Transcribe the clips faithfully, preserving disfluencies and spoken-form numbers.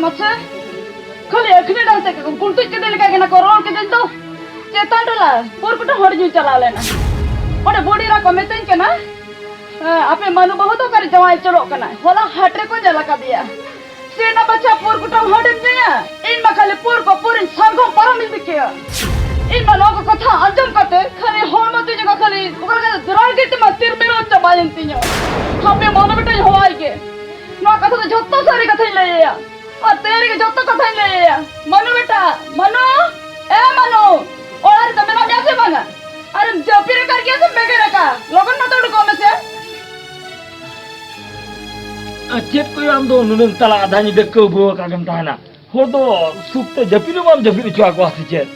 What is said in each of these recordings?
ᱢᱟᱥᱮ, ᱠᱷᱟᱹᱞᱤ ᱟᱹᱠᱷᱨᱤ ᱰᱟᱝ ᱛᱮ ᱜᱩᱱᱴᱩᱡ ᱠᱮᱫᱮ ᱞᱮᱠᱟ ᱜᱮ ᱱᱟ ᱠᱚ ᱨᱚᱲ ᱠᱮᱫᱮᱧ ᱫᱚ᱾ ᱪᱮᱛᱟᱱ ᱴᱚᱞᱟ ᱯᱩᱨ ᱠᱩᱴᱟᱹᱢ ᱦᱚᱲ ᱧᱩ ᱪᱟᱞᱟᱣ ᱞᱮᱱᱟ᱾ ᱚᱸᱰᱮ ᱵᱩᱰᱷᱤ ᱮᱨᱟ ᱠᱚ ᱢᱤᱛᱟᱹᱧ ᱠᱟᱱᱟ, "ᱟᱯᱮ ᱢᱟᱹᱱᱩ ᱵᱟᱹᱦᱩ ᱫᱚ ᱚᱠᱟᱨᱮ ᱡᱟᱶᱟᱭ ᱪᱚᱞᱚᱜ ᱠᱟᱱᱟᱭ? ᱦᱚᱞᱟ ᱦᱟᱴ ᱨᱮᱠᱚ ᱧᱮᱞ ᱟᱠᱟᱫᱮᱭᱟ᱾ ᱪᱮᱫ ᱱᱟ ᱵᱟᱪᱷᱟ ᱯᱩᱨ ᱠᱩᱴᱟᱹᱢ ᱦᱚᱲᱮᱢ ᱧᱩᱭᱟ? ᱤᱧ ᱢᱟ ᱠᱷᱟᱹᱞᱤ ᱯᱩᱨ ᱠᱚ ᱯᱩᱨᱤᱧ ᱥᱟᱝᱜᱚᱢ ᱯᱟᱨᱚᱢᱤᱧ ᱨᱤᱠᱟᱹᱭᱟ᱾ ᱤᱧ ᱢᱟ ᱱᱚᱣᱟ ᱠᱚ ᱠᱟᱛᱷᱟ ᱟᱸᱡᱚᱢ ᱠᱟᱛᱮ ᱠᱷᱟᱹᱞᱤ ᱦᱚᱲᱢᱚ ᱛᱤᱧ ᱚᱠᱟ ᱠᱷᱟᱹᱞᱤ ᱚᱠᱟ ᱞᱮᱠᱟ ᱫᱨᱟᱲ ᱜᱮ ᱛᱤᱧ ᱢᱟ ᱛᱤᱨᱢᱤᱨ ᱪᱟᱵᱟᱭᱮᱱ ᱛᱤᱧᱟ᱾ ᱦᱟᱯᱮ ᱢᱟᱹᱱᱩ ᱵᱮᱴᱟᱧ ᱦᱚᱦᱚᱣᱟᱭ ᱜᱮ᱾ ᱱᱚᱣᱟ ᱠᱟᱛᱷᱟ ᱫᱚ ᱡᱷᱚᱛᱚ ᱥᱟᱹᱨᱤ ᱠᱟᱛᱷᱟᱧ ᱞᱟᱹᱭ ᱟᱭᱟ᱾ ᱟᱨ ᱛᱮᱨᱮ ᱜᱮ ᱡᱷᱚᱛᱚ ᱠᱟᱛᱷᱟᱧ ᱞᱟᱹᱭ ᱟᱭᱟ᱾ ᱢᱟᱹᱱᱩ ᱵᱮᱴᱟ, ᱢᱟᱹᱱᱩ, ᱮ ᱢᱟᱹᱱᱩ, ᱚᱲᱟᱜ ᱨᱮᱫᱚ ᱢᱮᱱᱟᱜ ᱢᱮᱭᱟ ᱥᱮ ᱵᱟᱝᱟ? ᱟᱨᱮᱢ ᱡᱟᱹᱯᱤᱫ ᱟᱠᱟᱫ ᱜᱮᱭᱟ ᱥᱮᱢ ᱵᱮᱸᱜᱮᱫ ᱟᱠᱟᱫ? ᱞᱚᱜᱚᱱ ᱱᱚᱛᱮ ᱩᱰᱩᱠᱚᱜ ᱢᱮᱥᱮ᱾ ᱟᱨ ᱪᱮᱫ ᱠᱚᱭᱟ ᱟᱢ ᱫᱚ ᱱᱩᱱᱟᱹᱝ ᱛᱟᱞᱟ ᱟᱫᱷᱟ ᱧᱤᱫᱟᱹ ᱠᱟᱹᱣᱵᱟᱹᱣ ᱟᱠᱟᱫ ᱜᱮᱢ ᱛᱟᱦᱮᱱᱟ? ᱦᱚᱲ ᱫᱚ ᱥᱩᱠ ᱛᱮ ᱡᱟᱹᱯᱤᱫ ᱦᱚᱸ ᱵᱟᱢ ᱡᱟᱹᱯᱤᱫ ᱦᱚᱪᱚ ᱟᱠᱚᱣᱟ ᱥᱮ ᱪᱮᱫ?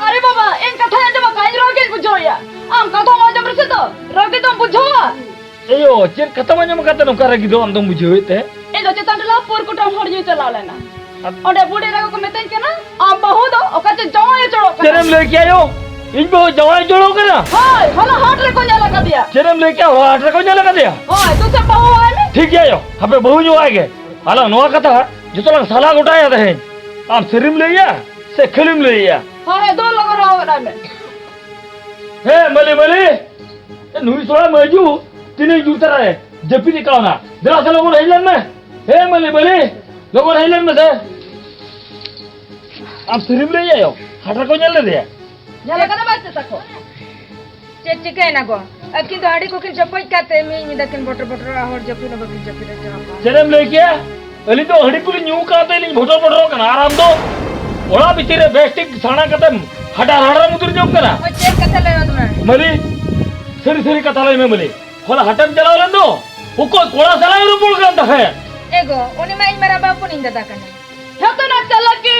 ᱟᱨᱮ ᱵᱟᱵᱟ, ᱤᱧ ᱠᱟᱛᱷᱟᱧ ᱟᱸᱡᱚᱢ ᱟᱠᱟᱫ, ᱤᱧ ᱨᱟᱹᱜᱤᱧ ᱵᱩᱡᱷᱟᱹᱣᱮᱫᱼᱟ᱾ ᱟᱢ ᱠᱟᱛᱷᱟᱢ ᱟᱸᱡᱚᱢ ᱨᱮᱥᱮ ᱫᱚ ᱨᱟᱹᱜᱤ ᱫᱚᱢ ᱵᱩᱡᱷᱟᱹᱣᱟ᱾ ᱮᱭᱳ, ᱪᱮᱫ ᱠᱟᱛᱷᱟᱢ ᱟᱸᱡᱚᱢ ᱟᱠᱟᱫ ᱛᱮ ᱱᱚᱝᱠᱟ ᱨᱟᱹᱜᱤ ᱫᱚ ᱟᱢ ᱫᱚᱢ ᱵᱩᱡᱷᱟᱹᱣᱮᱫ ᱛᱮ? ᱤᱧ ᱫᱚ ᱪᱮᱛᱟᱱ ᱴᱚᱞᱟ ᱯᱩᱨ ᱠᱩᱴᱟᱹᱢ ᱦᱚᱲ ᱧᱩᱭ ᱪᱟᱞᱟᱣ ᱞᱮᱱᱟ᱾ ᱟᱫ- ᱚᱸᱰᱮ ᱵᱩᱰᱷᱤ ᱮᱨᱟ ᱠᱚᱠᱚ ᱢᱤᱛᱟᱹᱧ ᱠᱟᱱᱟ, ᱟᱢ ᱵᱟᱹᱦᱩ ᱫᱚ ᱚᱠᱟ ᱪᱮ ᱡᱟᱶᱟᱭ ᱚᱪᱚᱲᱚᱜ ᱠᱟᱱᱟ᱾ ᱪᱮᱫ ᱮᱢ ᱞᱟᱹᱭ ᱠᱮᱭᱟ ᱭᱳ? ᱤᱧ ᱵᱟᱹᱦᱩ ᱡᱟᱶᱟᱭ ᱚᱪᱚᱲᱚᱜ ᱠᱟᱱᱟ? ᱦᱳᱭ, ᱦᱚᱞᱟ ᱦᱟᱴ ᱨᱮᱠᱚ ᱧᱮᱞ ᱟᱠᱟᱫᱮᱭᱟ᱾ ᱪᱮᱫ ᱮᱢ ᱞᱟᱹᱭ ᱠᱮᱭᱟ? ᱦᱚᱞᱟ ᱦᱟᱴ ᱨᱮᱠᱚ ᱧᱮᱞ ᱟᱠᱟᱫᱮᱭᱟ? ᱦᱳᱭ, ᱛᱚ ᱥᱮ ᱵᱟᱹᱦᱩ ᱦᱚᱦᱚᱣᱟᱭ ᱢᱮ᱾ ᱴᱷᱤᱠ ᱜᱮᱭᱟ ᱭᱳ, ᱦᱟᱯᱮ ᱵᱟᱹᱦᱩᱧ ᱦᱚᱦᱚᱣᱟᱭ ᱜᱮ᱾ ᱟᱞᱟᱝ ᱱᱚᱣᱟ ᱠᱟᱛᱷᱟ ᱡᱚᱛᱚ ᱞᱟᱝ ᱥᱟᱞᱟ ᱜᱚᱴᱟᱭᱟ ᱛᱮᱦᱮᱧ᱾ ᱟᱢ ᱥᱟᱹᱨᱤᱢ ᱞᱟᱹᱭᱮᱜᱼᱟ ᱥᱮ ᱠᱷᱟᱹᱞᱤᱢ ᱞᱟᱹᱭᱮᱜᱼᱟ? ᱦᱳᱭ, ᱦᱳᱭ, ᱫᱩ ᱞᱚᱜᱚᱱ ᱦᱚᱦᱚ ᱜᱚᱫ ᱟᱭ ᱢᱮ᱾ ᱦᱮ ᱢᱟᱹᱞᱤ, ᱢᱟᱹᱞᱤ, ᱮ, ᱱᱩᱭ ᱛᱷᱚᱲᱟ ᱢᱟᱹᱡᱩ ᱛᱤᱱᱟᱹᱜ ᱡᱩᱨ ᱛᱟᱨᱟᱭ ᱡᱟᱹᱯᱤᱫ ᱮ ᱠᱟᱣᱱᱟ᱾ ᱫᱮᱞᱟ ᱥᱮ ᱞᱚᱜᱚᱱ ᱦᱮᱡ ᱞᱮᱱ ᱢᱮ᱾ ᱦᱮ ᱢᱟᱹᱞᱤ, ᱢᱟᱹᱞᱤ, ᱞᱚᱜᱚᱱ ᱦᱮᱡ ᱞᱮᱱ ᱢᱮᱥᱮ᱾ ᱟᱢ ᱥᱟᱹᱨᱤᱢ ᱞᱟᱹᱭᱮᱜᱼᱟ ᱭᱳ? ᱦᱟᱴ ᱨᱮᱠᱚ ᱧᱮᱞ ᱞᱮᱫᱮᱭᱟ? ᱧᱮᱞ ᱟᱠᱟᱫᱟ ᱵᱟᱭ ᱪᱮᱫ ᱛᱟᱠᱚ? ᱪᱮᱫ ᱪᱤᱠᱟᱹᱭᱮᱱᱟ ᱜᱚ? ᱟᱹᱠᱤᱱ ᱫᱚ ᱦᱟᱺᱰᱤ ᱠᱚᱠᱤᱱ ᱪᱚᱯᱚᱡ ᱠᱟᱛᱮ ᱢᱤᱫ ᱧᱤᱫᱟᱹ ᱠᱤᱱ ᱵᱚᱴᱚᱨ ᱵᱚᱴᱚᱨᱚᱜᱼᱟ, ᱦᱚᱲ ᱡᱟᱹᱯᱤᱫ ᱦᱚᱸ ᱵᱟᱹᱠᱤᱱ ᱡᱟᱹᱯᱤᱫ ᱦᱚᱪᱚ ᱟᱠᱚᱣᱟ᱾ ᱪᱮᱫ ᱮᱢ ᱞᱟᱹᱭ ᱠᱮᱜᱼᱟ? ᱟᱹᱞᱤᱧ ᱫᱚ ᱦᱟᱺᱰᱤ ᱠᱚᱞᱤᱧ ᱧᱩ ᱠᱟᱜ ᱛᱮ ᱞᱤᱧ ᱵᱷᱚᱴᱚᱨ ᱵᱷᱚᱴᱚᱨᱚᱜ ᱠᱟᱱᱟ, ᱟᱨ ᱟᱢ ᱫᱚ ᱚᱲᱟᱜ ᱵᱷᱤᱛᱤᱨ ᱨᱮ ᱵᱮᱥ ᱴᱷᱤᱠ ᱥᱟᱬᱟ ᱠᱟᱛᱮᱢ ᱦᱟᱰᱟᱨ ᱦᱟᱰᱟᱨᱮᱢ ᱩᱛᱟᱹᱨ ᱡᱚᱝ ᱠᱟᱱᱟ? ᱦᱳᱭ, ᱪᱮᱫ ᱠᱟᱛᱷᱟ ᱞᱟᱹᱭ ᱟᱫ ᱢᱮ? ᱢᱟᱹᱞᱤ, ᱥᱟᱹᱨᱤ ᱥᱟᱹᱨᱤ ᱠᱟᱛᱷᱟ ᱞᱟᱹᱭ ᱢᱮ ᱢᱟᱹᱞᱤ, ᱦᱚᱞᱟ ᱦᱟᱴᱮᱢ ᱪᱟᱞᱟᱣ ᱞᱮᱱ ᱫᱚ ᱚᱠᱚᱭ ᱠᱚᱲᱟ ᱥᱟᱞᱟᱜ ᱮᱢ ᱨᱚᱯᱚᱲ ᱠᱟᱱ ᱛᱟᱦᱮᱸᱫ? ᱮ ᱜᱚ, ᱩᱱᱤ ᱢᱟ ᱤᱧ ᱢᱟᱨᱟᱝᱵᱟ ᱦᱚᱯᱚᱱᱤᱧ ᱫᱟᱫᱟ ᱠᱟᱱᱟᱭ᱾ ᱦᱮᱸ ᱛᱚ ᱱᱟ ᱪᱟᱞᱟᱠᱤ,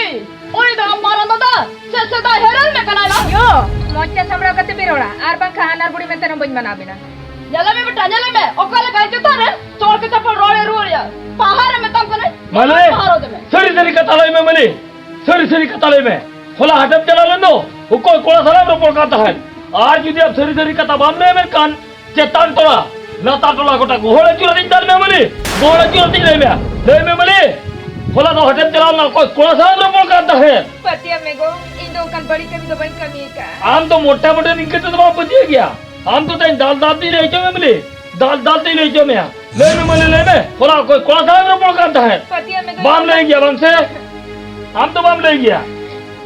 ᱩᱱᱤ ᱫᱚ ᱟᱢ ᱢᱟᱨᱟᱝ ᱫᱟᱫᱟ ᱥᱮ ᱥᱮᱫᱟᱭ ᱦᱮᱨᱮᱞ ᱢᱮ ᱠᱟᱱᱟᱭ ᱱᱟ? ᱭᱳ, ᱢᱚᱡᱽ ᱛᱮ ᱥᱟᱢᱵᱲᱟᱣ ᱠᱟᱛᱮ ᱯᱮ ᱨᱚᱲᱟ, ᱟᱨ ᱵᱟᱝᱠᱷᱟᱱ ᱟᱱᱟᱨ ᱵᱩᱲᱤ ᱢᱮᱱᱛᱮ ᱦᱚᱸ ᱵᱟᱹᱧ ᱢᱟᱱᱟᱣ ᱵᱤᱱᱟ᱾ ᱧᱮᱞᱮ ᱢᱮ ᱵᱮᱴᱟ, ᱧᱮᱞᱮ ᱢᱮ, ᱚᱠᱟ ᱞᱮᱠᱟ ᱪᱮᱛᱟᱱ ᱨᱮ ᱪᱚᱲ ᱠᱮᱪᱟᱯ ᱨᱚᱲ ᱮ ᱨᱩᱣᱟᱹᱲᱮᱜᱼᱟ᱾ ᱯᱟᱦᱟᱨ ᱨᱮ ᱢᱮᱛᱟᱢ ᱠᱟᱹᱱᱟᱹᱧ, ᱢᱟᱹᱞᱤ, ᱯᱟᱦᱟᱨ ᱨᱮ ᱢᱮ᱾ ᱥᱟᱹᱨᱤ ᱥᱟᱹᱨᱤ ᱠᱟᱛᱷᱟ ᱞᱟᱹᱭ ᱢᱮ ᱢᱟᱹᱞᱤ, ᱥᱟᱹᱨᱤ ᱥᱟᱹᱨᱤ ᱠᱟᱛᱷᱟ ᱞᱟᱹᱭ ᱢᱮ᱾ ᱦᱚᱞᱟ ᱦᱟᱴᱮᱢ ᱪᱟᱞᱟᱣ ᱞᱮᱱ ᱫᱚ ᱚᱠᱚᱭ ᱠᱚᱲᱟ ᱥᱟᱞᱟᱜ ᱮᱢ ᱨᱚᱯᱚᱲ ᱠᱟᱱ ᱛᱟᱦᱮᱸᱫ? ᱟᱨ ᱡᱩᱫᱤ ᱟᱢ ᱥᱟᱹᱨᱤ ᱥᱟᱹᱨᱤ ᱠᱟᱛᱷᱟ ᱵᱟᱢ ᱞᱟᱹᱭᱟ ᱢᱮᱱᱠᱷᱟᱱ ᱪᱮᱛᱟᱱ ᱴᱚᱞᱟ ᱞᱟᱛᱟᱨ ᱴᱚᱞᱟ ᱜᱚᱴᱟ ᱜᱚᱦᱚᱲ ᱟᱹᱪᱩᱨ ᱟᱹᱛᱤᱧ ᱛᱟᱞ ᱢᱮ ᱢᱟᱹᱞᱤ, ᱜᱚᱦᱚᱲ ᱟᱹᱪᱩᱨ ᱟᱹᱛᱤᱧ ᱞᱟᱹᱭ ᱢᱮ, ᱞᱟᱹᱭ ᱢᱮ ᱢᱟᱹᱞᱤ᱾ ᱦᱚᱞᱟ ᱫᱚ ᱦᱳᱴᱮᱞ ᱪᱟᱞᱟᱣ ᱞᱮᱱᱟ, ᱚᱠᱚᱭ ᱠᱚᱲᱟ ᱥᱟᱶ ᱮᱢ ᱨᱚᱯᱚᱲ ᱠᱟᱱ ᱛᱟᱦᱮᱸᱫ? ᱯᱟᱹᱛᱭᱟᱹᱣ ᱢᱮ ᱜᱚ, ᱤᱧ ᱫᱚ ᱚᱱᱠᱟᱱ ᱵᱟᱹᱲᱤᱡ ᱠᱟᱹᱢᱤ ᱫᱚ ᱵᱟᱹᱧ ᱠᱟᱹᱢᱤ ᱟᱠᱟᱫᱼᱟ᱾ ᱟᱢ ᱫᱚ ᱢᱚᱴᱟ ᱢᱚᱴᱟ ᱱᱤᱝᱠᱟᱹ ᱛᱮᱫᱚ ᱵᱟᱢ ᱯᱟᱹᱛᱭᱟᱹᱜ ᱜᱮᱭᱟ᱾ ᱟᱢ ᱫᱚ ᱛᱮᱦᱮᱧ ᱫᱟᱞ ᱫᱟᱞ ᱛᱤᱧ ᱞᱟᱹᱭ ᱦᱚᱪᱚ ᱢᱮᱭᱟ ᱵᱚᱞᱮ᱾ ᱫᱟᱞ ᱫᱟᱞ ᱛᱤᱧ ᱞᱟᱹᱭ ᱦᱚᱪᱚ ᱢᱮᱭᱟ᱾ ᱞᱟᱹᱭ ᱢᱮ ᱢᱟᱹᱞᱤ, ᱞᱟᱹᱭ ᱢᱮ᱾ ᱦᱚᱞᱟ ᱚᱠᱚᱭ ᱠᱚᱲᱟ ᱥᱟᱶ ᱮᱢ ᱨᱚᱯᱚᱲ ᱠᱟᱱ ᱛᱟᱦᱮᱸᱫ? ᱯᱟᱹᱛᱭᱟᱹᱣ ᱢᱮ ᱜᱚ, ᱵᱟᱢ ᱞᱟᱹᱭ ᱜᱮᱭᱟ ᱵᱟᱝ ᱥᱮ? ᱟᱢ ᱫᱚ ᱵᱟᱢ ᱞᱟᱹᱭ ᱜᱮᱭᱟ᱾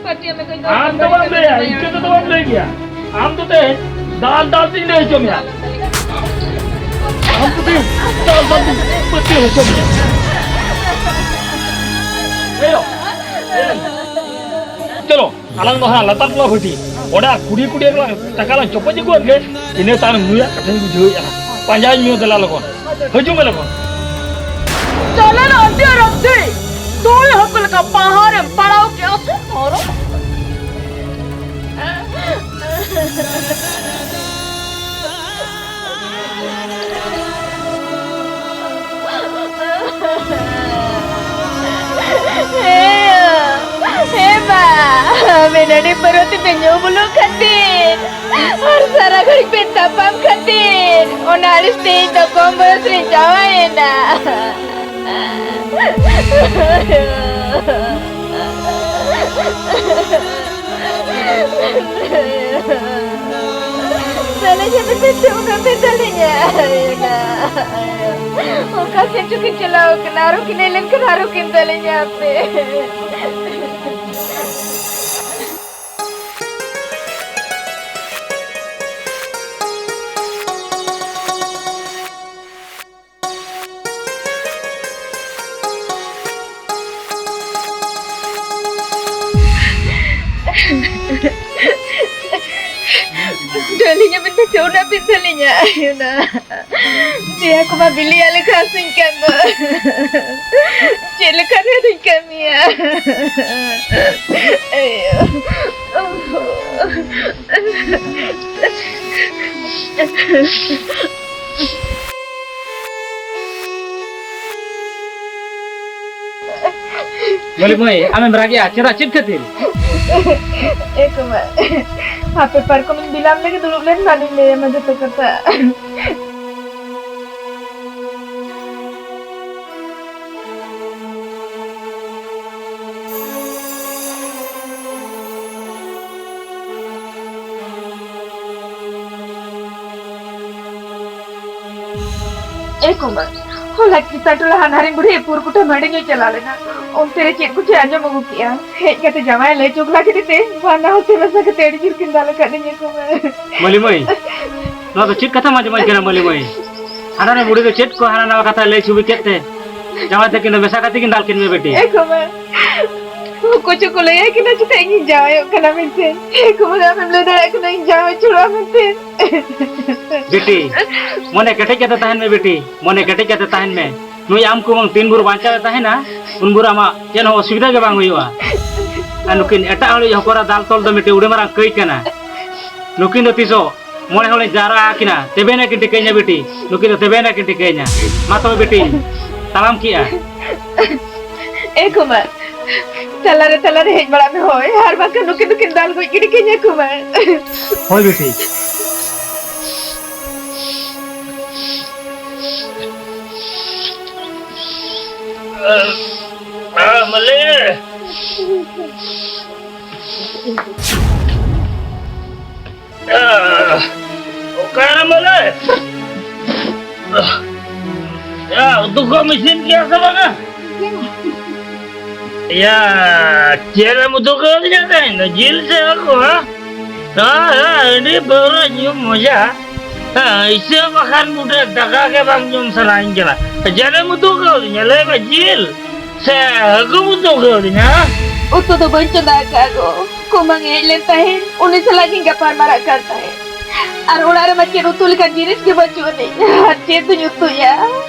ᱯᱟᱹᱛᱭᱟᱹᱣ ᱢᱮ ᱜᱚ, ᱤᱧ ᱫᱚ ᱟᱢ ᱫᱚ ᱵᱟᱢ ᱞᱟᱹᱭᱟ, ᱤᱱᱠᱟᱹ ᱛᱮᱫᱚ ᱵᱟᱢ ᱞᱟᱹᱭ ᱜᱮᱭᱟ᱾ ᱟᱢ ᱫᱚ ᱛᱮᱦᱮᱧ ᱫᱟᱞ ᱫᱟᱞ ᱛᱤᱧ ᱞᱟᱹᱭ ᱦᱚᱪᱚ ᱢᱮᱭᱟ᱾ ᱟᱢ ᱫᱚ ᱛᱮᱦᱮᱧ ᱫᱟᱞ ᱫᱟᱞ ᱛᱤᱧ ᱯᱟᱹᱛᱭᱟᱹᱣ ᱦᱚᱪᱚ ᱢᱮᱭᱟ᱾ ᱮᱭᱳ, ᱮᱭᱳ᱾ ᱪᱚᱞᱚ, ᱟᱞᱟᱝ ᱫᱚ ᱦᱟᱸᱜ ᱞᱟᱛᱟᱨ ᱴᱚᱞᱟ ᱵᱷᱟᱹᱴᱤ, ᱚᱸᱰᱮ ᱟᱨ ᱠᱩᱲᱤ ᱠᱩᱲᱤ ᱮᱠᱞᱟ ᱴᱟᱠᱟ ᱞᱟᱝ ᱪᱚᱯᱚᱡ ᱟᱹᱜᱩᱣᱟᱫ ᱜᱮ, ᱤᱱᱟᱹ ᱛᱟᱭᱱᱚᱢ ᱱᱩᱭᱟᱜ ᱠᱟᱛᱷᱟᱧ ᱵᱩᱡᱷᱟᱹᱣᱮᱫᱼᱟ᱾ ᱯᱟᱸᱡᱟᱧ ᱢᱮ ᱫᱮᱞᱟ ᱞᱚᱜᱚᱱ, ᱦᱤᱡᱩᱜ ᱢᱮ ᱞᱚᱜᱚᱱ᱾ ᱪᱟᱞᱟᱜ ᱟᱹᱰᱤ ᱟᱨ ᱟᱹᱰᱤ ᱛᱩᱭ ᱦᱟᱹᱠᱩ ᱞᱮᱠᱟ ᱯᱟᱦᱟᱨᱮᱢ ᱯᱟᱲᱟᱣ ᱠᱮᱜᱼᱟ ᱥᱮ ᱦᱚᱨᱚᱜ? ᱦᱮᱸ, ᱦᱮᱸ ᱵᱟ, ᱟᱵᱮᱱ ᱟᱹᱰᱤ ᱯᱟᱹᱨᱣᱟᱹ ᱛᱮᱵᱮᱱ ᱧᱩ ᱵᱩᱞᱩᱜ ᱠᱷᱟᱹᱛᱤᱨ ᱟᱨ ᱥᱟᱨᱟ ᱜᱷᱟᱹᱲᱤᱡ ᱵᱮᱱ ᱛᱟᱯᱟᱢ ᱠᱷᱟᱹᱛᱤᱨ ᱚᱱᱟ ᱟᱹᱲᱤᱥ ᱛᱮ ᱤᱧ ᱫᱚ ᱠᱚᱢ ᱵᱚᱭᱚᱥ ᱨᱤᱧ ᱡᱟᱶᱟᱭᱮᱱᱟ᱾ ᱛᱟᱦᱞᱮ ᱡᱟᱹᱱᱤᱡ ᱯᱮ ᱪᱮᱫ ᱦᱚᱸ ᱵᱟᱯᱮ ᱫᱟᱲᱮᱭᱟᱜᱼᱟ᱾ ᱚᱠᱟ ᱥᱮᱫ ᱪᱚᱠᱤᱱ ᱪᱟᱞᱟᱣ ᱠᱟᱱᱟ, ᱟᱨᱚ ᱠᱤᱱ ᱦᱮᱡ ᱞᱮᱱᱠᱷᱟᱱ ᱟᱨᱚ ᱠᱤᱱ ᱫᱟᱞᱮᱧᱟ ᱯᱮ᱾ ᱰᱟᱹᱞᱤᱧ ᱟᱵᱤᱱ ᱫᱚ ᱪᱮᱫ ᱚᱱᱟ ᱵᱤᱱ ᱰᱟᱹᱞᱤᱧᱟ? ᱟᱭᱳ ᱱᱟ᱾ ᱫᱮᱭᱟ ᱠᱚᱢᱟ ᱵᱤᱞᱤᱭᱟ ᱞᱮᱠᱟ ᱦᱟᱹᱥᱩᱧ ᱠᱟᱱ ᱫᱚ᱾ ᱪᱮᱫ ᱞᱮᱠᱟ ᱨᱮ ᱟᱫᱚᱧ ᱠᱟᱹᱢᱤᱭᱟ? ᱟᱭᱳ᱾ ᱢᱟᱹᱞᱤ ᱢᱟᱹᱭ, ᱟᱢᱮᱢ ᱨᱟᱜᱮᱜᱼᱟ ᱪᱮᱫᱟᱜ? ᱪᱮᱫ ᱠᱷᱟᱹᱛᱤᱨ? ᱮ ᱠᱚᱢᱟ, ᱦᱟᱯᱮ ᱯᱟᱨᱠᱚᱢ ᱤᱧ ᱵᱮᱱᱟᱣ ᱞᱮᱜᱮ, ᱫᱩᱲᱩᱵ ᱞᱮᱱ ᱢᱟᱞᱤᱧ ᱞᱟᱹᱭ ᱟᱢᱟ ᱡᱚᱛᱚ ᱠᱟᱛᱷᱟ᱾ ᱮ ᱠᱩᱢᱟᱹᱝ, ᱦᱚᱞᱟ ᱪᱮᱛᱟᱱ ᱴᱚᱞᱟ ᱦᱟᱱᱦᱟᱨᱤᱧ ᱵᱩᱲᱦᱤ ᱯᱩᱨ ᱠᱩᱴᱟᱹᱢ ᱦᱟᱺᱰᱤ ᱧᱩᱭ ᱪᱟᱞᱟᱣ ᱞᱮᱱᱟ᱾ ᱚᱱᱛᱮ ᱨᱮ ᱪᱮᱫ ᱠᱚᱪᱚᱭ ᱟᱸᱡᱚᱢ ᱟᱹᱜᱩ ᱠᱮᱜᱼᱟ᱾ ᱦᱮᱡ ᱠᱟᱛᱮ ᱡᱟᱶᱟᱭ ᱞᱟᱹᱭ ᱪᱚ ᱜᱮᱞᱟ ᱠᱮᱫᱮ ᱛᱮ ᱵᱟᱱᱟ ᱦᱚᱲ ᱛᱮ ᱢᱮᱥᱟ ᱠᱟᱛᱮ ᱟᱹᱰᱤ ᱡᱳᱨ ᱠᱤᱱ ᱫᱟᱞ ᱟᱠᱟᱫᱤᱧᱟ ᱠᱩᱢᱟᱹᱝ᱾ ᱢᱟᱹᱞᱤ ᱢᱟᱹᱭ, ᱱᱚᱣᱟ ᱫᱚ ᱪᱮᱫ ᱠᱟᱛᱷᱟᱢ ᱟᱸᱡᱚᱢᱟᱹᱧ ᱠᱟᱱᱟ ᱢᱟᱹᱞᱤ ᱢᱟᱹᱭ? ᱦᱟᱱᱦᱟᱨᱤᱧ ᱵᱩᱲᱦᱤ ᱫᱚ ᱪᱮᱫ ᱠᱚ ᱦᱟᱱᱟ ᱱᱟᱣᱟ ᱠᱟᱛᱷᱟ ᱞᱟᱹᱭ ᱪᱷᱩᱵᱤ ᱠᱮᱫ ᱛᱮ ᱡᱟᱶᱟᱭ ᱛᱟᱹᱠᱤᱱ ᱫᱚ ᱢᱮᱥᱟ ᱠᱟᱛᱮ ᱠᱤᱱ ᱫᱟᱞ ᱠᱮᱫ ᱢᱮᱭᱟ ᱵᱤᱴᱤ? ᱮ ᱠᱩᱢᱟᱹᱝ, ᱩᱱᱠᱩ ᱪᱚ ᱠᱚ ᱞᱟᱹᱭᱟᱭ ᱠᱟᱱᱟ ᱪᱮᱛᱟ ᱤᱧᱤᱧ ᱡᱟᱶᱟᱭᱚᱜ ᱠᱟᱱᱟ ᱢᱮᱱᱛᱮ᱾ ᱮ ᱠᱩᱢᱟᱹᱝ, ᱟᱢᱮᱢ ᱞᱟᱹᱭ ᱫᱟᱲᱮᱭᱟᱜ ᱠᱟᱱᱟ ᱤᱧ ᱡᱟᱶᱟᱭ ᱪᱷᱩᱲᱟᱹᱣ ᱢᱮᱱᱛᱮ? ᱵᱤᱴᱤ, ᱢᱚᱱᱮ ᱠᱮᱴᱮᱡ ᱠᱟᱛᱮ ᱛᱟᱦᱮᱱ ᱢᱮ ᱵᱤᱴᱤ, ᱢᱚᱱᱮ ᱠᱮᱴᱮᱡ ᱠᱟᱛᱮ ᱛᱟᱦᱮᱱ ᱢᱮ᱾ ᱱᱩᱭ ᱟᱢ ᱠᱩᱢᱟᱹᱝ ᱛᱤᱱ ᱵᱷᱳᱨ ᱵᱟᱧᱪᱟᱣ ᱮ ᱛᱟᱦᱮᱱᱟ, ᱩᱱ ᱵᱷᱳᱨ ᱟᱢᱟᱜ ᱪᱮᱫ ᱦᱚᱸ ᱚᱥᱩᱵᱤᱫᱷᱟ ᱜᱮ ᱵᱟᱝ ᱦᱩᱭᱩᱜᱼᱟ᱾ ᱟᱨ ᱱᱩᱠᱤᱱ ᱮᱴᱟᱜ ᱦᱚᱲᱤᱡ ᱦᱚᱯᱚᱱ ᱮᱨᱟ ᱫᱟᱞ ᱛᱚᱞ ᱫᱚ ᱢᱤᱫᱴᱮᱱ ᱟᱹᱰᱤ ᱢᱟᱨᱟᱝ ᱠᱟᱹᱭ ᱠᱟᱱᱟ᱾ ᱱᱩᱠᱤᱱ ᱫᱚ ᱛᱤᱥ ᱦᱚᱸ ᱢᱚᱬᱮ ᱦᱚᱲᱤᱧ ᱡᱟᱣᱨᱟ ᱟᱹᱠᱤᱱᱟ, ᱛᱚᱵᱮ ᱟᱹᱱᱤᱡ ᱠᱤᱱ ᱴᱷᱤᱠᱟᱹᱧᱟ ᱵᱤᱴᱤ, ᱱᱩᱠᱤᱱ ᱫᱚ ᱛᱚᱵᱮ ᱟᱹᱱᱤᱡ ᱠᱤᱱ ᱴᱷᱤᱠᱟᱹᱧᱟ᱾ ᱢᱟ ᱛᱚᱵᱮ ᱵᱤᱴᱤ, ᱛᱟᱲᱟᱢ ᱠᱮᱜᱼᱟ᱾ ᱮ ᱠᱩᱢᱟᱹᱝ, ᱛᱟᱞᱟᱨᱮ ᱛᱟᱞᱟᱨᱮ ᱦᱮᱡ ᱵᱟᱲᱟᱜ ᱢᱮ ᱦᱳᱭ, ᱟᱨ ᱵᱟᱝᱠᱷᱟᱱ ᱱᱩᱠᱤᱱ ᱫᱚᱠᱤᱱ ᱫᱟᱞ ᱜᱚᱡ ᱜᱤᱰᱤ ᱠᱟᱹᱧᱟ ᱠᱩᱢᱟᱹᱝ᱾ ᱦᱳᱭ ᱵᱤᱴᱤ᱾ ᱟ, ᱢᱟᱹᱞᱤ᱾ ᱟ, ᱚᱠᱟᱨᱮ ᱢᱟᱹᱞᱤ? ᱭᱟ, ᱩᱛᱩ ᱠᱚᱢ ᱤᱥᱤᱱ ᱠᱮᱭᱟ ᱥᱮ ᱵᱟᱝᱟ? ᱭᱟ, ᱪᱮᱫ ᱮᱢ ᱩᱛᱩ ᱠᱟᱣᱫᱤᱧᱟ ᱛᱮᱦᱮᱧ ᱫᱚ? ᱡᱤᱞ ᱥᱮ ᱦᱟᱹᱠᱩ, ᱦᱟ? ᱦᱮᱸ, ᱦᱮᱸ, ᱟᱹᱰᱤ ᱯᱟᱹᱣᱨᱟᱹ ᱧᱩ ᱢᱚᱡᱟ᱾ ᱦᱮᱸ, ᱤᱥᱟᱹ ᱵᱟᱠᱷᱟᱱ ᱵᱩᱰᱷᱟᱹ ᱫᱟᱠᱟ ᱜᱮ ᱵᱟᱝ ᱡᱚᱢ ᱥᱟᱱᱟᱧ ᱠᱟᱱᱟ᱾ ᱪᱮᱫ ᱮᱢ ᱩᱛᱩ ᱠᱟᱣᱫᱤᱧᱟ? ᱞᱟᱹᱭ ᱢᱮ, ᱡᱤᱞ ᱥᱮ ᱦᱟᱹᱠᱩᱢ ᱩᱛᱩ ᱠᱟᱣᱫᱤᱧᱟ, ᱦᱟ? ᱩᱛᱩ ᱫᱚ ᱵᱟᱹᱧ ᱪᱚᱸᱫᱟ ᱟᱠᱟᱫᱼᱟ ᱜᱚ᱾ ᱠᱩᱢᱟᱹᱝ ᱮ ᱦᱮᱡ ᱞᱮᱱ ᱛᱟᱦᱮᱸᱫ, ᱩᱱᱤ ᱥᱟᱞᱟᱜ ᱜᱤᱧ ᱜᱟᱯᱟᱞ ᱢᱟᱨᱟᱜ ᱠᱟᱱ ᱛᱟᱦᱮᱸᱫ᱾ ᱟᱨ ᱚᱲᱟᱜ ᱨᱮᱢᱟ ᱪᱮᱫ ᱩᱛᱩ ᱞᱮᱠᱟᱱ ᱡᱤᱱᱤᱥ ᱜᱮ ᱵᱟᱹᱪᱩᱜ ᱟᱹᱱᱤᱡ᱾ ᱟᱨ ᱪᱮᱫ ᱫᱩᱧ ᱩᱛᱩᱭᱟ?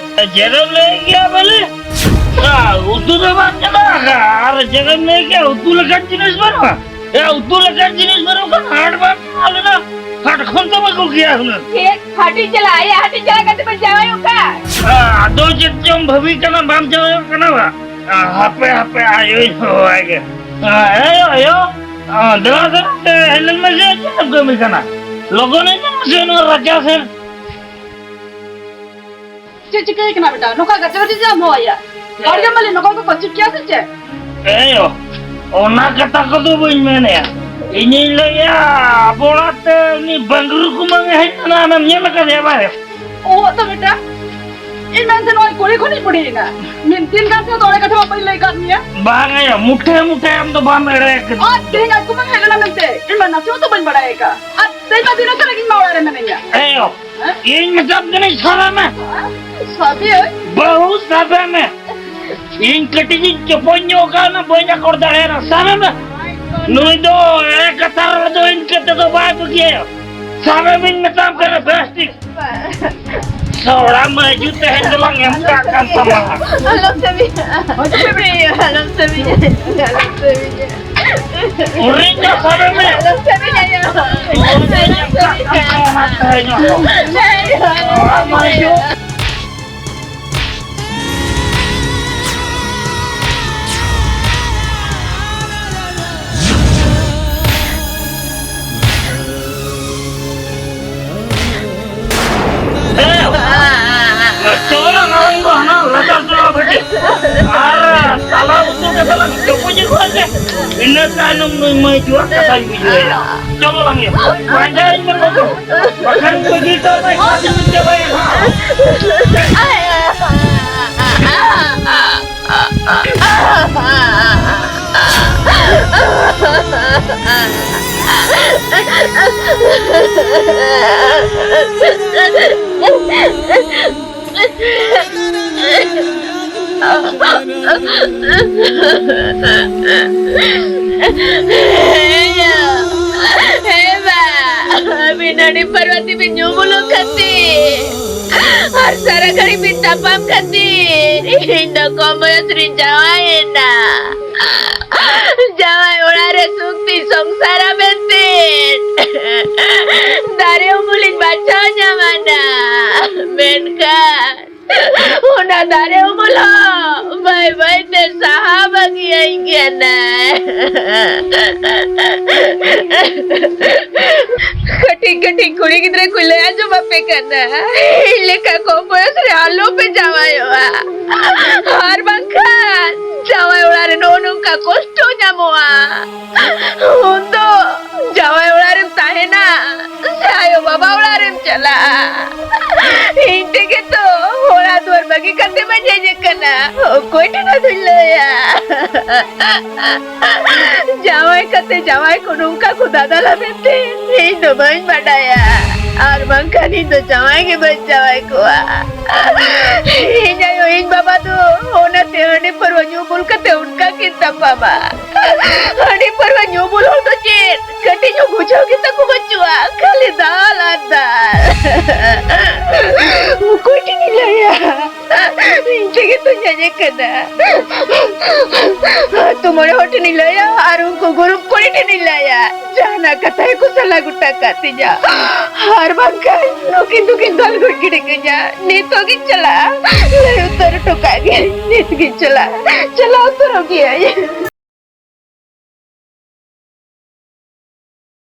ᱪᱮᱫ ᱮᱢ ᱞᱟᱹᱭ ᱠᱮᱜᱼᱟ ᱵᱚᱞᱮ? ᱟ, ᱩᱛᱩ ᱫᱚ ᱵᱟᱢ ᱪᱚᱸᱫᱟ ᱟᱠᱟᱫᱼᱟ, ᱟᱨ ᱪᱮᱫ ᱮᱢ ᱞᱟᱹᱭ ᱠᱮᱜᱼᱟ? ᱩᱛᱩ ᱞᱮᱠᱟᱱ ᱡᱤᱱᱤᱥ ᱵᱟᱹᱱᱩᱜᱼᱟ? ᱮ, ᱩᱛᱩ ᱞᱮᱠᱟᱱ ᱡᱤᱱᱤᱥ ᱵᱟᱹᱱᱩᱜ ᱠᱷᱟᱱ ᱦᱟᱴ ᱵᱟᱢ ᱪᱟᱞᱟᱣ ᱞᱮᱱᱟ? ᱦᱟᱴ ᱠᱷᱚᱱ ᱫᱚᱢ ᱟᱹᱜᱩ ᱠᱮᱭᱟ ᱦᱩᱱᱟᱹᱝ᱾ ᱪᱮᱫ? ᱦᱟᱴᱤᱧ ᱪᱟᱞᱟᱜᱼᱟ? ᱮᱭᱟ, ᱦᱟᱴᱤᱧ ᱪᱟᱞᱟᱣ ᱠᱟᱛᱮ ᱵᱚᱱ ᱡᱟᱶᱟᱭᱚᱜ ᱠᱟᱱ᱾ ᱟ, ᱟᱫᱚ ᱪᱮᱫ ᱪᱚᱢ ᱵᱷᱟᱹᱵᱤ ᱠᱟᱱᱟ, ᱵᱟᱢ ᱡᱟᱶᱟᱭᱚᱜ ᱠᱟᱱᱟ ᱵᱟ? ᱟ, ᱦᱟᱯᱮ, ᱦᱟᱯᱮ, ᱟᱭᱳᱧ ᱦᱚᱦᱚᱣᱟᱭ ᱜᱮ᱾ ᱟ, ᱮ ᱟᱭᱳ, ᱟ, ᱫᱮᱞᱟ ᱥᱮ, ᱱᱚᱛᱮ ᱦᱮᱡ ᱞᱮᱱ ᱢᱮᱥᱮ, ᱪᱮᱫ ᱮᱢ ᱠᱟᱹᱢᱤ ᱠᱟᱱᱟ? ᱞᱚᱜᱚᱱ ᱦᱤᱡᱩᱜ ᱢᱮᱥᱮ ᱱᱚᱣᱟ ᱨᱟᱪᱟ ᱥᱮᱫ᱾ ᱪᱮᱫ ᱪᱤᱠᱟᱹᱭ ᱠᱟᱱᱟ ᱵᱮᱴᱟ? ᱱᱚᱝᱠᱟ ᱜᱟᱛᱮ ᱜᱟᱛᱮ ᱪᱮᱫ ᱮᱢ ᱦᱚᱦᱚᱭᱟ? ᱦᱚᱲ ᱜᱮ ᱢᱟᱞᱮ ᱱᱚᱝᱠᱟ ᱠᱚ ᱠᱚᱪᱩᱴ ᱠᱮᱭᱟ ᱥᱮ ᱪᱮᱫ? ᱮᱭᱳ, ᱚᱱᱟ ᱠᱟᱛᱷᱟ ᱠᱚᱫᱚ ᱵᱟᱹᱧ ᱢᱮᱱᱮᱜᱼᱟ᱾ ᱤᱧᱤᱧ ᱞᱟᱹᱭᱮᱜᱼᱟ, ᱟᱵᱚ ᱚᱲᱟᱜ ᱛᱮ ᱩᱱᱤ ᱵᱟᱝᱨᱩ ᱠᱩᱢᱟᱹᱝ ᱮ ᱦᱮᱡ ᱞᱮᱱᱟ, ᱟᱢᱮᱢ ᱧᱮᱞ ᱟᱠᱟᱫᱮᱭᱟ ᱵᱟᱭ? ᱚᱦᱚᱸᱜ ᱛᱚ ᱵᱮᱴᱟ᱾ ᱤᱧ ᱢᱮᱱᱛᱮ ᱱᱚᱜᱼᱚᱭ ᱠᱩᱲᱤ ᱠᱷᱚᱱᱤᱧ ᱵᱩᱰᱷᱤ ᱮᱱᱟ᱾ ᱢᱤᱫ ᱫᱤᱱ ᱜᱟᱱ ᱛᱮᱦᱚᱸ ᱫᱚ ᱚᱲᱮ ᱠᱟᱛᱷᱟ ᱢᱟ ᱵᱟᱹᱧ ᱞᱟᱹᱭ ᱠᱟᱫ ᱢᱮᱭᱟ᱾ ᱵᱟᱝ ᱟᱭᱟ, ᱢᱩᱴᱷᱮ ᱢᱩᱴᱷᱮ ᱟᱢ ᱫᱚ ᱵᱟᱢ ᱮᱲᱮ ᱠᱟᱫᱤᱧᱟ᱾ ᱟᱨ ᱛᱮᱦᱮᱧ ᱟᱡ ᱠᱩᱢᱟᱹᱝ ᱦᱮᱡ ᱞᱮᱱᱟ ᱢᱮᱱᱛᱮ ᱤᱧ ᱢᱟ ᱱᱟᱥᱮ ᱦᱚᱸ ᱛᱚ ᱵᱟᱹᱧ ᱵᱟᱲᱟᱭ ᱟᱠᱟᱫ᱾ ᱟᱨ ᱛᱮᱦᱮᱧ ᱢᱟ ᱫᱤᱱᱟᱹ ᱠᱷᱟᱱ ᱤᱧ ᱢᱟ ᱚᱲᱟᱜ ᱨᱮ ᱢᱮᱱᱟᱹᱧᱟ᱾ ᱮᱭᱳ, ᱦᱮᱸ? ᱤᱧ ᱢᱮᱛᱟᱢ ᱠᱟᱹᱱᱟᱹᱧ ᱥᱟᱵᱮ ᱢᱮ᱾ ᱥᱟᱵᱮ? ᱵᱟᱹᱦᱩ ᱥᱟᱵᱮ ᱢᱮ᱾ ᱤᱧ ᱠᱟᱹᱴᱤᱡ ᱤᱧ ᱪᱚᱯᱚᱧ ᱧᱚᱜ ᱠᱟᱱᱟ, ᱵᱟᱹᱧ ᱟᱠᱚᱴ ᱫᱟᱲᱮᱭᱟᱜᱼᱟ᱾ ᱥᱟᱵᱮ ᱢᱮ᱾ ᱱᱩᱭ ᱫᱚ ᱮᱲᱮ ᱠᱟᱛᱷᱟ ᱨᱚᱲ ᱫᱚ ᱤᱱᱠᱟᱹ ᱛᱮᱫᱚ ᱵᱟᱭ ᱵᱩᱜᱤᱭᱟ᱾ ᱥᱟᱵᱮ ᱢᱤᱧ ᱢᱮᱛᱟᱢ ᱠᱟᱱᱟ ᱵᱮᱥ ᱴᱷᱤᱠ᱾ ᱥᱚᱲᱟ ᱢᱟᱹᱭ ᱡᱩ ᱛᱮᱦᱮᱧ ᱫᱚᱞᱟᱝ ᱮᱢ ᱠᱟᱜ ᱠᱟᱱ ᱛᱟᱢᱟ᱾ ᱟᱞᱚᱢ ᱥᱟᱵᱤᱧᱟ᱾ ᱟᱞᱚᱢ ᱥᱟᱵᱤᱧᱟ᱾ ᱟᱞᱚᱢ ᱥᱟᱵᱤᱧᱟ᱾ ᱩᱨᱤᱡ ᱫᱚ ᱥᱟᱵᱮ ᱢᱮ᱾ ᱟᱞᱚᱢ ᱥᱟᱵᱤᱧᱟ ᱭᱟ᱾ ᱩᱨᱤᱡ ᱮᱢ ᱠᱟᱜ ᱠᱟᱱ ᱛᱟᱢᱟ ᱛᱮᱦᱮᱧ ᱦᱚᱸ᱾ ᱥᱚᱲᱟ ᱢᱟᱹᱭ ᱡᱩ᱾ ᱪᱚᱞᱚ ᱱᱚᱜᱼᱚᱭ ᱫᱚ ᱦᱟᱱᱟ ᱞᱟᱛᱟᱨ ᱪᱚᱞᱚ ᱵᱷᱟᱹᱴᱤ᱾ ᱟᱨ ᱛᱟᱞᱟ ᱩᱛᱩ ᱠᱟᱛᱮ ᱞᱟᱝ ᱪᱚᱯᱚᱡ ᱟᱹᱜᱩᱣᱟ ᱥᱮ᱾ ᱤᱱᱟᱹ ᱛᱟᱭᱱᱚᱢ ᱱᱩᱭ ᱢᱟᱹᱭ ᱡᱩᱣᱟᱜ ᱠᱟᱛᱷᱟᱧ ᱵᱩᱡᱷᱟᱹᱣᱮᱭᱟ᱾ ᱪᱚᱞᱚ ᱞᱟᱝ ᱭᱟ᱾ ᱯᱟᱸᱡᱟᱭᱤᱧ ᱢᱮ ᱵᱟᱹᱵᱩ᱾ ᱵᱟᱠᱷᱟᱱ ᱵᱟᱹᱜᱤ ᱦᱚᱴᱚ ᱢᱮ, ᱠᱟᱹᱢᱤ ᱪᱟᱵᱟᱭᱟ ᱦᱟᱸᱜ᱾ ᱦᱮᱸ ᱭᱟ, ᱦᱮᱸ ᱵᱟ, ᱟᱹᱵᱤᱱ ᱦᱟᱺᱰᱤ ᱯᱟᱹᱨᱣᱟᱹ ᱛᱮᱵᱤᱱ ᱧᱩ ᱵᱩᱞᱩᱜ ᱠᱷᱟᱹᱛᱤᱨ ᱟᱨ ᱥᱟᱨᱟ ᱜᱷᱟᱹᱲᱤ ᱵᱤᱱ ᱛᱟᱯᱟᱢ ᱠᱷᱟᱹᱛᱤᱨ ᱤᱧ ᱫᱚ ᱠᱚᱢ ᱵᱚᱭᱚᱥ ᱨᱤᱧ ᱡᱟᱶᱟᱭᱮᱱᱟ᱾ ᱡᱟᱶᱟᱭ ᱚᱲᱟᱜ ᱨᱮ ᱥᱩᱠ ᱛᱤᱧ ᱥᱚᱝᱥᱟᱨᱟ ᱢᱮᱱᱛᱮ ᱫᱟᱨᱮ ᱩᱢᱩᱞᱤᱧ ᱵᱟᱪᱷᱟᱣ ᱧᱟᱢᱟᱱᱟ, ᱢᱮᱱᱠᱷᱟᱱ ᱚᱱᱟ ᱫᱟᱨᱮ ᱩᱢᱩᱞ ᱦᱚᱸ ᱵᱟᱹᱭ ᱵᱟᱹᱭ ᱛᱮ ᱥᱟᱦᱟ ᱵᱟᱹᱜᱤᱭᱟᱹᱧ ᱠᱟᱱᱟᱭ᱾ ᱠᱟᱹᱴᱤᱡ ᱠᱟᱹᱴᱤᱡ ᱠᱩᱲᱤ ᱜᱤᱫᱽᱨᱟᱹ ᱠᱚ ᱞᱟᱹᱭ ᱟᱸᱡᱚᱢ ᱟᱯᱮ ᱠᱟᱱᱟ, ᱤᱧ ᱞᱮᱠᱟ ᱠᱚᱢ ᱵᱚᱭᱚᱥ ᱨᱮ ᱟᱞᱚ ᱯᱮ ᱡᱟᱶᱟᱭᱚᱜᱼᱟ, ᱟᱨ ᱵᱟᱝᱠᱷᱟᱱ ᱡᱟᱶᱟᱭ ᱚᱲᱟᱜ ᱨᱮ ᱱᱚᱜᱼᱚ ᱱᱚᱝᱠᱟ ᱠᱚᱥᱴᱚ ᱧᱟᱢᱚᱜᱼᱟ᱾ ᱩᱱᱫᱚ ᱡᱟᱶᱟᱭ ᱚᱲᱟᱜ ᱨᱮᱢ ᱛᱟᱦᱮᱱᱟ ᱥᱮ ᱟᱭᱳ ᱵᱟᱵᱟ ᱚᱲᱟᱜ ᱨᱮᱢ ᱪᱟᱞᱟᱜᱼᱟ? ᱤᱧ ᱛᱮᱜᱮ ᱛᱚ ᱚᱲᱟᱜ ᱫᱩᱣᱟᱹᱨ ᱵᱟᱹᱜᱤ ᱠᱟᱛᱮ ᱢᱟ ᱦᱮᱡ ᱟᱠᱟᱱᱟ᱾ ᱚᱠᱚᱭ ᱴᱷᱮᱱ ᱟᱫᱚᱧ ᱞᱟᱹᱭᱟ? ᱡᱟᱶᱟᱭ ᱠᱟᱛᱮ ᱡᱟᱶᱟᱭ ᱠᱚ ᱱᱚᱝᱠᱟ ᱠᱚ ᱫᱟᱫᱟᱞᱟ ᱢᱮᱱᱛᱮ ᱤᱧ ᱫᱚ ᱵᱟᱹᱧ ᱵᱟᱰᱟᱭᱟ᱾ ᱟᱨ ᱵᱟᱝᱠᱷᱟᱱ ᱤᱧ ᱫᱚ ᱡᱟᱶᱟᱭ ᱜᱮ ᱵᱟᱹᱧ ᱡᱟᱶᱟᱭ ᱠᱚᱣᱟ᱾ ᱤᱧ ᱟᱭᱳ, ᱤᱧ ᱵᱟᱵᱟ ᱫᱚ ᱚᱱᱟᱛᱮ ᱦᱟᱺᱰᱤ ᱯᱟᱹᱨᱣᱟᱹ ᱧᱩ ᱵᱩᱞ ᱠᱟᱛᱮ ᱚᱱᱠᱟ ᱠᱤᱱ ᱛᱟᱯᱟᱢᱟ᱾ ᱦᱟᱺᱰᱤ ᱯᱟᱹᱨᱣᱟᱹ ᱧᱩ ᱵᱩᱞ ᱦᱚᱲ ᱫᱚ ᱪᱮᱫ ᱠᱟᱹᱴᱤᱡ ᱧᱚᱜ ᱵᱩᱡᱷᱟᱹᱣ ᱜᱮ ᱛᱟᱠᱚ ᱵᱟᱹᱪᱩᱜᱼᱟ, ᱠᱷᱟᱹᱞᱤ ᱫᱟᱞ ᱟᱨ ᱫᱟᱞ᱾ ᱚᱠᱚᱭ ᱴᱷᱮᱱᱤᱧ ᱞᱟᱹᱭᱟ? ᱤᱧ ᱴᱷᱮᱱ ᱜᱮᱛᱚᱧ ᱦᱮᱡ ᱟᱠᱟᱱᱟ᱾ ᱟᱹᱛᱩ ᱢᱚᱬᱮ ᱦᱚᱲ ᱴᱷᱮᱱᱤᱧ ᱞᱟᱹᱭᱟ ᱟᱨ ᱩᱱᱠᱩ ᱜᱩᱨᱩᱯ ᱠᱩᱲᱤ ᱴᱷᱮᱱᱤᱧ ᱞᱟᱹᱭᱟ᱾ ᱡᱟᱦᱟᱱᱟᱜ ᱠᱟᱛᱷᱟ ᱜᱮᱠᱚ ᱥᱟᱞᱟ ᱜᱚᱴᱟ ᱠᱟᱜ ᱛᱤᱧᱟ᱾ ᱟᱨ ᱵᱟᱝᱠᱷᱟᱱ ᱱᱩᱠᱤᱱ ᱫᱚᱠᱤᱱ ᱫᱟᱞ ᱜᱚᱡ ᱜᱤᱰᱤ ᱠᱟᱹᱧᱟ᱾ ᱱᱤᱛᱚᱜ ᱜᱤᱧ ᱪᱟᱞᱟᱜᱼᱟ᱾ ᱞᱟᱹᱭ ᱩᱛᱟᱹᱨ ᱦᱚᱴᱚ ᱠᱟᱜ ᱜᱤᱭᱟᱹᱧ, ᱱᱤᱛ ᱜᱤᱧ ᱪᱟᱞᱟᱜᱼᱟ᱾ ᱪᱟᱞᱟᱣ ᱩᱛᱟᱹᱨᱚᱜ ᱜᱤᱭᱟᱹᱧ᱾